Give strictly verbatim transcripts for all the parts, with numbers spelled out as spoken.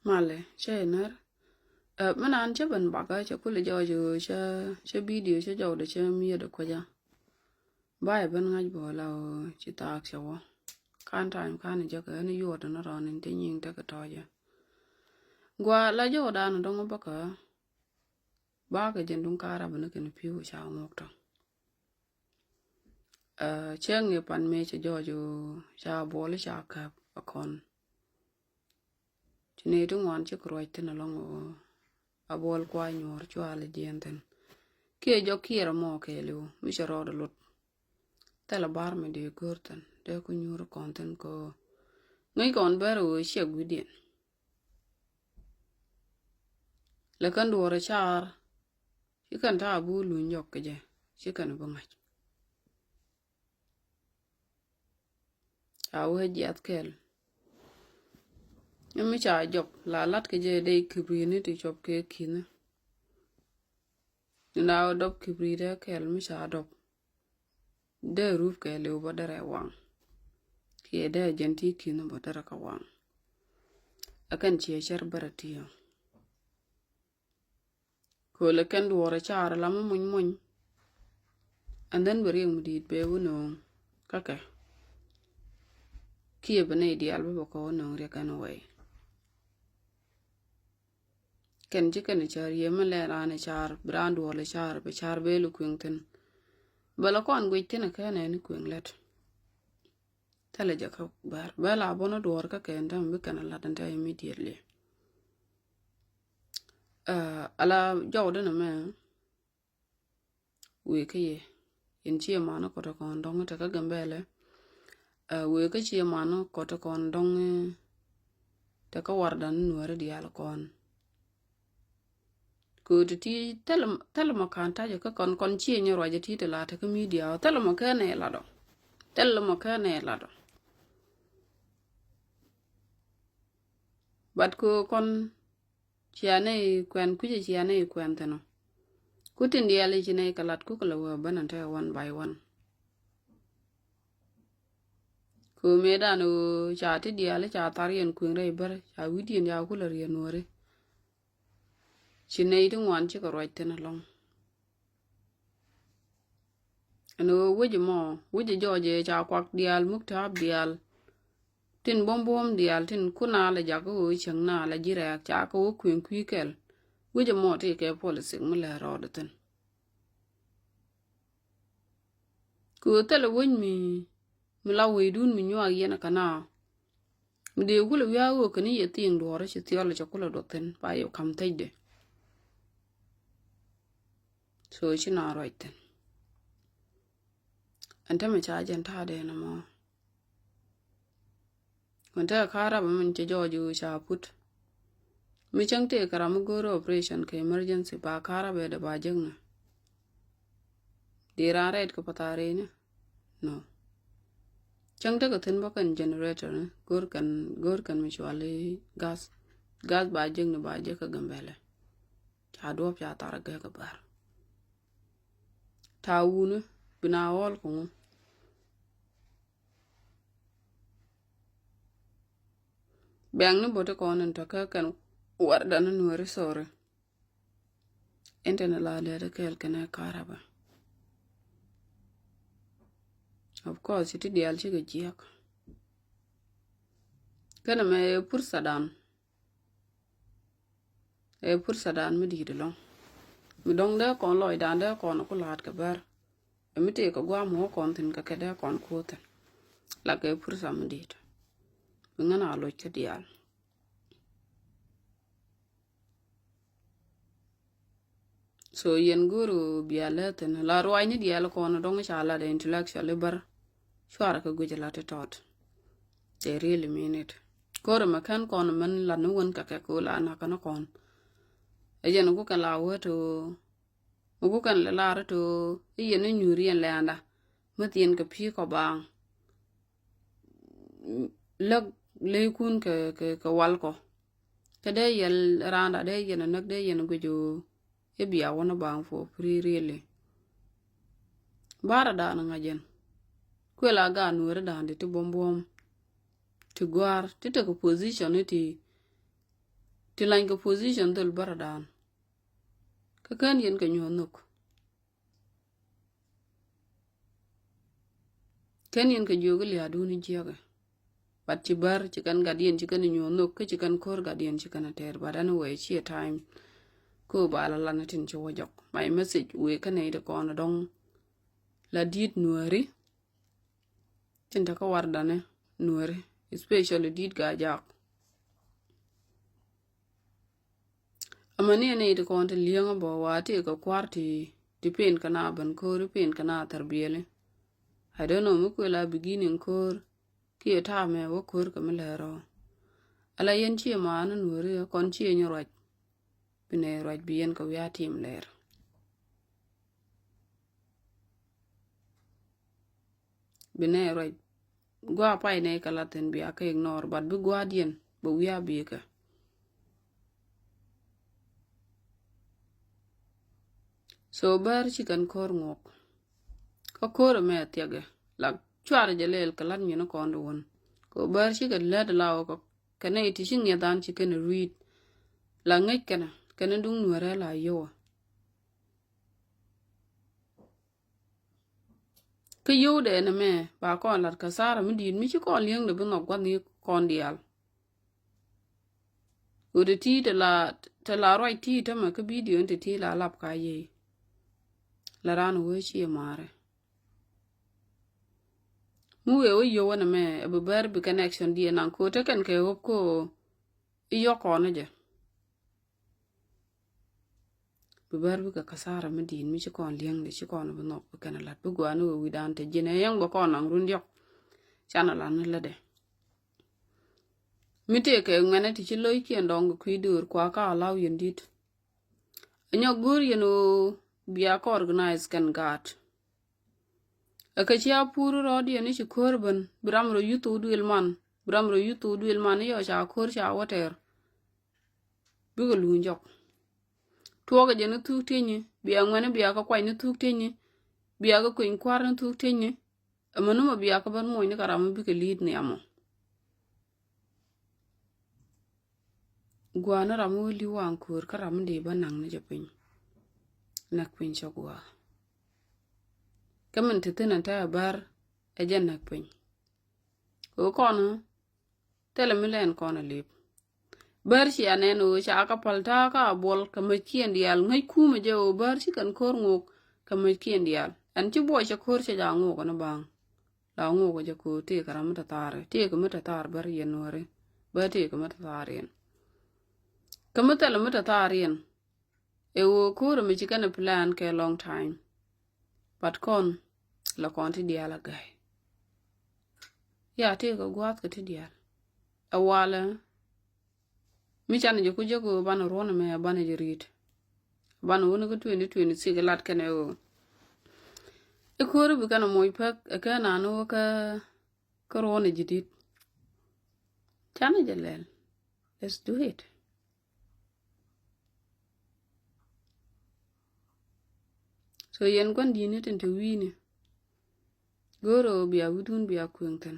Malɛ cɛ inär. Ɛ, mi naan cä ben bakä cɛ kulɛ jɔɔc ɣöö cä, cä bidio cä jɔwdɛ cä miöt ɛ kuecä. Ba yɛ ben ŋa̱c bä la ɣöö ci thaak cɛ wä. Kan ta̱a̱m kan jɛ kɛ ni yuɔt ni rɔɔn in te nyiŋ tekɛ tɔ̱ɔ̱cɛ. Gua la jɔwdan dɔŋ bäkä. Bakɛ jɛn duŋ ka̱a̱r a ben kɛn pi̱w ca ŋuɔk tɔ̱. Ɛ, cäŋ i̱ pan mëë cɛ jɔɔc ɣöö ca buɔl ca käp a kɔn. Ci nɛy ti ŋuan cikɛ ruac thi̱n ɛlɔ̱ŋ ɣöö a buɔl kua nyuɔ̱ɔ̱r cua lɛ jiɛɛn thi̱n. Kiɛ jɔk kiɛɛr ɛmɔ kɛɛliw mi cɛ rɔɔdɛ lot. Thilɛ bar mi dee go̱o̱r thi̱n dee ku nyuur kɔn thi̱n kɛ ɣöö ŋäc kɔn bɛr ɣöö ciɛ gui̱diɛn. Lɛ kɛn duɔ̱ɔ̱r ɛ car ci kɛn ta̱a̱ bi wä luny jɔk kɛ jɛ ci kɛn bi ŋa̱c. Ca wee jiath kɛl. Ni mi ca jɔk la lat kɛ jɛ dee kibri ni ti cɔp kɛ ki̱ni. Ni na wä dɔp kibri dee kɛl mi ca dɔp. Dee rup kɛ liw bä derɛ waŋ. Kiɛ dee jɛn ti ki̱ni bä derɛ kɛ waŋ. Ɛ kɛn ciɛ cɛr bärɛ ti̱i̱. Köölɛ kɛn duɔ̱ɔ̱rɛ car lam mi muny muny. And then bɛ riɛk mi di̱i̱t bɛ wä nööŋ kä kɛ. Kiɛ bɛ nɛy diaal bä bɛ kɔ wä nööŋ riɛk ɛn wɛy. Kɛn ci kɛn car yɛ mi lɛ raan car bi raan duɔ̱ɔ̱rɛ car bɛ car bɛ lɛ kueŋ thi̱n. Bɛ lɛ kɔn guic thi̱n ɛ kɛn ɛn kueŋ lät. Thilɛ jɛ kä bär bɛ la bun duɔ̱ɔ̱r kä kɛn tɛm bi kɛn lat ɛn tɛ immediately. Ɛ, ala jɔwdä ni mɛ wëë kä yɛ. Yɛn ciɛ man kɔt kɔn dɔŋ tɛ kä Gambɛlɛ. Ɛ, wëë kä ciɛ man kɔt kɔn dɔŋ tɛ kä wardan nuɔri diaal kɔn. Kö ti ti thil, thil mɔ kan ta̱cä kä kɔn kɔn ciɛ nyɛ ruacä ti ti la te kä media thil mɔ kɛ nɛ la dɔ. Thil mɔ kɛ nɛ la dɔ. But kö kɔn cia nɛ kuɛn kucä cia nɛ kuɛn thɛnɔ. Ku tin diaal i̱ ci nɛ kɛ lat ku kɛ lɛ wee bän an te one by one. Kö mëë dan ɣöö ca ti diaal ca thar yɛn kueŋ rɛy bär ca wi̱diɛn ca kulɛ riɛn nuɔri. Ci nɛy ti ŋuan cikɛ ruac thi̱n ɛlɔ̱ŋ. Ɛn ɣöö wec ɛmɔ wec ɛ jɔɔc ɛ ca kuak diaal muk ta̱a̱p diaal. Tin buɔ̱m buɔ̱m diaal tin kun a lɛ jak ɣöö cäŋ na lɛ ji̱ rɛɛk ca kɛ wä kueŋ kui̱ kɛl. Wec ɛmɔ ti kɛ policy mi lɛ rɔɔdɛ thi̱n. Kɛ ɣöö thilɛ wec mi mi la wecdun mi nyuak yɛn ɛ kɛ na. Mi dee kulɛ wi̱i̱ a ɣöö kɛ ni yɛ thi̱i̱ŋ duɔ̱ɔ̱rä ci thiɔl cɛ kulɛ duɔth thi̱n ba yɛ kam thecdɛ. So ci na ruac thi̱n. Ɛn tämɛ ca jɛn ta̱a̱dɛ nɔmɔ. Kun tekɛ ka̱a̱r rap min cɛ jɔɔc ɣöö ca put. Mi cäŋ tëëkɛ ram mi go̱o̱ri operation kɛ emergency ba ka̱a̱r rap ɛ dee ba jäkni. Dee raan rɛɛt kɛ pa̱thaareni. No. Cäŋ tekɛ thi̱n bä kɛn generator ni go̱o̱r kɛn go̱o̱r kɛn mi cuali gas. Gas ba jäkni ba jäk kä Gambɛlɛ. Ca duɔ̱ɔ̱p ca thar gɛk ɛ bär. Ta̱a̱ wuni bi na ɣɔl kɛ ŋu. Bɛŋni boti kɔn in tɔ̱ kä kɛn wardan ni nuɔri, sorry. Internet la lɛt kɛɛl kɛnɛ karaba. Of course, ti diaal cikɛ jiɛk. Kɛnɛ mɛ pursa dan. Ɛ pursa dan mi di̱i̱t ɛlɔ̱ŋ. Mi dɔ̱ŋ dee kɔn lɔcdan dee kɔn ku la̱a̱t kɛ bär. Ɛ mi tëëkɛ gua̱a̱m wä kɔn thi̱n kɛ kɛ dee kɔn kuoth thi̱n. Lakɛ pursa mi di̱i̱t. Bi ŋän a loc kä diaal. So yɛn go̱o̱r ɣöö bia lɛ thi̱n la ruacni diaal kɔn dɔ̱ŋ ca lat intellectual i̱ bär. Cuarɛ kɛ guic la ti tɔt. They really mean it. Ko̱r ɛmɛ kɛn kɔn mɛn lat ni wän kɛ kɛ ko̱ la nakä ni kɔn. Ɛ yɛn ku kɛn la wä to mi ku kɛn lɛ lar to i̱ yɛn ni nyuur yɛn lɛnda mi thiɛn kɛ pi̱i̱ kɔ baaŋ. Läk leykun kɛ kɛ kɛ wal kɔ. Kɛ dee yɛl randa dee yɛn näk dee yɛn guic ɣöö i̱ bia wä ni baaŋ for free really. Bara dan ŋa̱c ɛn kuɛ la gaat nuɔri dan di ti buɔm buɔm. Ti gua̱a̱r ti tekɛ position ni ti Ti lany kɛ position dhöl bärä daan. Kä kän yɛn kɛ nyuɔ̱th nhök. Kän yɛn kɛ jiök i̱ lia̱a̱dun i̱ jiäkɛ. But ci bär ci kɛn gat yɛn ci kɛn inyuɔ̱th nhök kä ci kɛn ko̱r gat yɛn ci kɛn a tɛɛr. But anyway, ciɛ time. Kä ba la lan itin ci wä jɔk. My message wëë kɛn nɛy ti kɔn dɔ̱ŋ. La di̱i̱t Nuääri. Tin te kä wardanɛ Nuääri, especially di̱i̱t Gaa-jaak. Amäni ɛn nɛy ti kɔn ti li̱eŋä bä wa tëëkɛ kua̱r ti, ti pen kɛ na ben ko̱ri, pen kɛ na thar biɛli. I don't know mi kuël a beginning ko̱r kiɛ ta̱a̱ mɛ wä ko̱r kɛ mi lɛr ɔ. Ala yɛn ciɛ ma̱a̱n Nuääri kɔn ciɛ nyɛ ruac. Bi nɛy ruac bi yɛn kɛ wiaa tim lɛr. Bi nɛy ruac gua̱a̱ pay nɛy kɛ la̱th thi̱n bia kɛ ignore, but bi gua̱a̱diɛn bɛ wiaa bikɛ. So bär ci kɛn ko̱r ŋuɔk. Kä ko̱r ɛmɛ thiɛkɛ la cuarɛ jɛ lɛl kɛ la̱t nyini kɔn di wun. Kɛ bär ci kɛ lät la wä kɛ nɛy ti ci ŋiɛth an ci kɛn ri̱i̱t. La ŋäc kɛnɛ kɛnɛ duŋ Nuäärɛ la yowä. Kä yio̱w dɛ nɛmɛ ba kɔn lat kɛ thar mi di̱i̱t mi ci kɔn li̱eŋdɛ bi nhɔk gua̱th ni kɔn diaal. Ɣöö ti ti te la, te la ruac ti tämɛ kä video in ti ti la lap ka yey. La ran wee ci maarɛ. Mi wee wä yio̱w nɛmɛ ɛ bi bär bi connection diɛ naŋ ko te kɛn kɛ ɣöp ko i̱ yɔk kɔn jɛ. Bi bär bikɛ kathara mi di̱i̱t mi ci kɔn li̱eŋdɛ ci kɔn bi nhɔk bi kɛn lat bi gua̱a̱ni wee wi̱dan te ji̱n ɛ yɛŋ bɛ kɔn naŋ run diɔk. Canɛ lan ni lätdɛ. Mi tëëkɛ ŋuɛnɛ ti ci lo̱ckiɛn dɔ̱ŋ kɛ kui̱ döör kua ka alaw yɛn di̱t. Ɛ nyɔk go̱o̱r yɛn ɣöö bia kɛ organize kɛn gaat. Ɛ kɛ cia pur rɔɔdiɛn i̱ ci ko̱r ben bi ram rɔ yuth thok duël man, bi ram rɔ yuth thok duël man i̱ yɔ ca ko̱r ca wä tɛɛr. Bikɛ luny jɔk. Tuɔɔkɛ jɛ ni thuk tienyi bia ŋuɛni bia kɛ kuany ni thuk tienyi bia kɛ kueny kua̱r ni thuk tienyi. Ɛmɛ ni mɔ bia kɛ ben muɔny ni kɛ ram mi bikɛ li̱i̱t nhiamɔ. Gua̱a̱ni ram mi wä li̱w waŋ ko̱r kä ram mi dee bä naŋ ni jɛ piny. Näk piny cɛ gua̱a̱. Kä min te thi̱n ɛn te ɛ bär ɛ jɛ näk piny. Kɛ kɔn thilɛ mi lɛn kɔn a lip. Bär cia nɛn ɣöö ca kɛ päl ta̱a̱ kä a buɔl kɛ mäc kiɛn diaal ŋäc kumɛ jɛ ɣöö bär ci kɛn ko̱r ŋok kɛ mäc kiɛn diaal. Ɛn ci buɔc cɛ ko̱r cɛ ja ŋok ni baŋ. La ŋok jɛ ko̱r tëëkɛ ram mi tɛ thaar tëëkɛ mi tɛ thaar bär yɛn nuɔri. Bär tëëkɛ mi tɛ thaar yɛn. Kɛ mi thilɛ mi tɛ thaar yɛn. Ɛ ɣöö ko̱r mi ci kɛn plan kɛ long time. But kɔn la kɔn ti diaal a ga̱y. Ya tëëkɛ gua̱a̱th kɛ ti diaal. Ɛ walɛ mi canɛ jɛ ku jɛ ɣöö banɛ ruɔ̱n ɛmɛ banɛ jɛ ri̱i̱t. Banɛ wuni kä twenty twenty six lat kɛnɛ ɣöö i̱ ko̱ri bi kɛnɛ moc pek ɛ kɛ naan ɣöö kä kä ruɔ̱n ɛ ji̱ di̱t. Canɛ jɛ lɛl. Let's do it. So yɛn gua̱n di̱i̱ni tin te wi̱i̱ni. Go̱o̱rɛ ɣöö bia wi̱dun bia kueŋ thi̱n.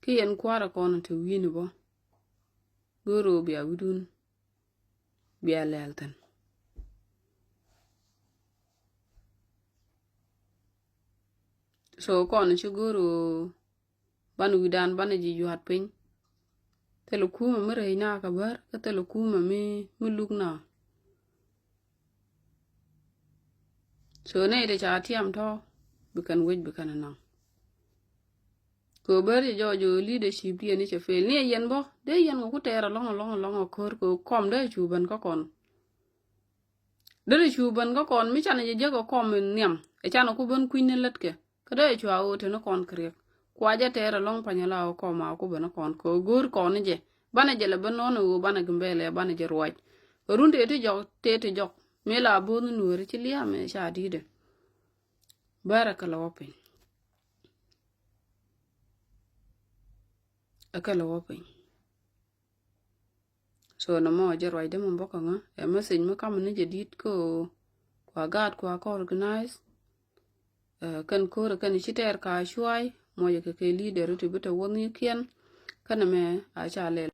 Kä yɛn kua̱rɛ kɔn te wi̱i̱ni bä. Go̱o̱rɛ ɣöö bia wi̱dun bia lɛl thi̱n. So kɔn ci go̱o̱rɛ ɣöö banɛ wi̱dan banɛ ji̱ yua̱a̱t piny. Thilɛ kumɛ mi rɛy na kɛ bär kä thilɛ kumɛ mi, mi luk na. So nɛy ti ca tiam tɔ̱ bi kɛn wec bi kɛn naŋ. Kɛ bär jɛ jɔɔc ɣöö leadership diɛn i̱ cɛ fail ni ɛ yɛn bä dee yɛn kɛ ku tɛɛr alɔŋ alɔŋ alɔŋ a ko̱r kɛ kɔm dee cu ben kä kɔn. Dee cu ben kä kɔn mi canɛ jɛ jek ɛ kɔm in nhiam ɛ canɛ ku ben kui̱ny ni lät kɛ. Kä dee cua ɣöö te ni kɔn kɛ riɛk kua jɛ tɛɛr alɔŋ panyɛ la ɣöö kɔm a ku ben ni kɔn kɛ ɣöö go̱o̱r kɔn ni jɛ. Banɛ jɛ lɛ ben nɔn ɣöö banɛ Gambɛlɛ banɛ jɛ ruac. Kɛ run tëë ti jɔk tëë ti jɔk mi la bo̱o̱th ni nueeri ci lia̱a̱ mɛ ca di̱i̱dɛ. Bär ɛ kɛ lɛ wä piny. Ɛ kɛ lɛ wä piny. So nɔmɔ jɛ ruacdä mɔ bä kä ŋä ɛ message mi kamɛ ni jɛ di̱t kä ɣöö kua gaat kua kä organize. Ɛ kɛn ko̱rɛ kɛn ci tɛɛr ka cuay mɔcɛ kɛ kɛ leader ti bi te wä nhikiɛn. Kɛn ɛmɛ a ca lɛl.